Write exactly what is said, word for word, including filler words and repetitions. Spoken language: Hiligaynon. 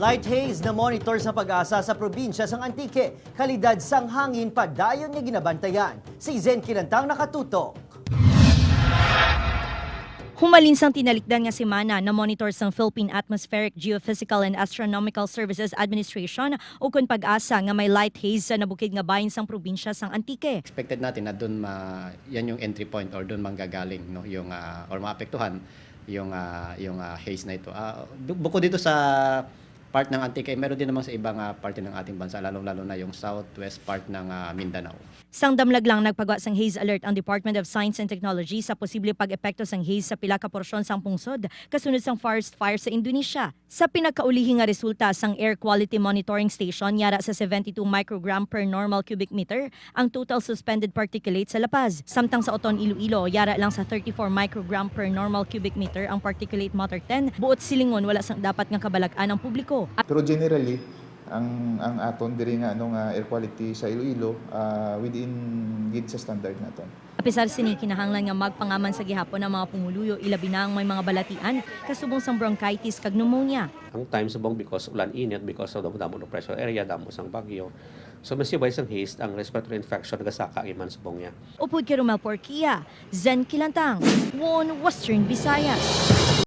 Light haze na monitor sa PAGASA sa probinsya sang Antique. Kalidad sang hangin padayon nga ginabantayan. Si Zen Kinantang nakatutok. Humalin sang tinalikdan nga semana, na-monitor sang Philippine Atmospheric, Geophysical and Astronomical Services Administration, ukon PAGASA, nga may light haze sa nabukid nga bahin sang probinsya sang Antique. Expected natin na dun ma-, yan yung entry point or dun manggagaling, no, yung, ah, or maapektuhan yung, ah, yung, ah, haze na ito. Ah, bu-, bukod dito sa part ng Antique, meron din naman sa ibang, ah, parte ng ating bansa, lalong-lalo na yung southwest part ng, ah, Mindanao. Sang damlag lang, nagpagwa sang haze alert ang Department of Science and Technology sa posible pag-epekto sang haze sa pila ka porsyon sang pungsod, kasunod sang forest fire sa Indonesia. Sa pinakaulihi nga resulta sang air quality monitoring station, yara sa seventy-two microgram per normal cubic meter ang total suspended particulate sa La Paz, samtang sa Oton, Iloilo, yara lang sa thirty-four microgram per normal cubic meter ang particulate matter ten. Buot silingon, wala sang dapat nga kabalag-an ang publiko. Pero generally, ang, ang aton diri nga, ano, nga air quality sa Iloilo, ah, within gid sa standard naton. Apisar sini, kinahanglan nga magpangaman sa gihapon ang mga pumuluyo, ilabi na ang may mga balatian kasubong sang bronchitis kag pneumonia. Ang time subong because ulan init, because of the damo ng pressure area, damo sang bagyo. So, masibay sang haze, ang respiratory infection nagasaka giman subong niya. Upod kay Romel Porquia, Zen Kilantang, One Western Visayas.